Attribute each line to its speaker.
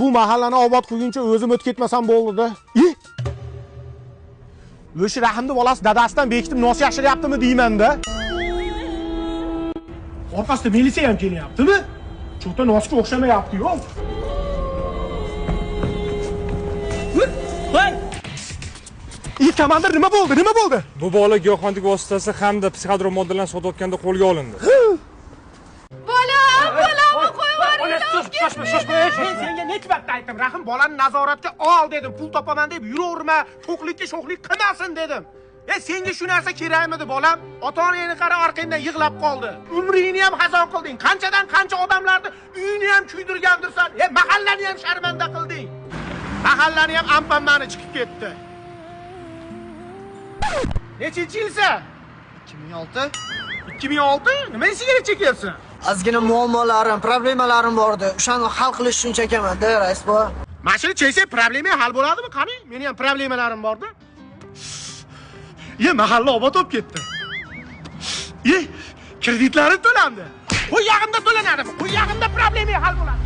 Speaker 1: Bu mahallani obod qilguncha o'zim o'tib ketmasam bo'ldi-da. O'sha Rahimni bolasi dadasidan bekitib nos yashiryaptimi deyman-da. Orqasida militsiya ham kelyaptimi? Cho'ta nosga o'xshamayapti, yo'q. Voy! Komandir, nima bo'ldi? Nima bo'ldi?
Speaker 2: Bu bola giyohvandlik vositasi hamda psixotrop moddalarni sotayotganda qo'lga olindi.
Speaker 3: Bolam, bolamni qo'yib yuboringlar.
Speaker 1: Shoshma, shoshma. Men senga necha marta aytdim, Rahim bolani nazoratga ol dedim, pul topaman deb yuraverma, to'qlikka sho'xlik qilmasin dedim. Senga shu narsa kerakmidi, bolam? Ota-onangni qara, orqangdan yig'lab qoldi. Umringni ham hazon qilding. Qanchadan qancha odamlarni uyini ham kuydirgandirsan. Mahallani ham sharmanda qilding. Mahallani ham ampanmani chiqib ketdi. Nechinchi yilsan?
Speaker 4: 2006.
Speaker 1: 2006? Nima sigaret chekyapsan?
Speaker 4: Ozgina muammolarim, problemalarim bor edi. O'shani hal qilish uchun chekaman-da, rais boy.
Speaker 1: Mana shuni cheksak, problema hal bo'ladimi? Qani, meni ham problemalarim bor-da. Mahalla obod bo'lib ketdi. Kreditlarim to'landi. Qo'y yag'imda to'lanadimi? Qo'y yag'imda problema hal bo'ladi.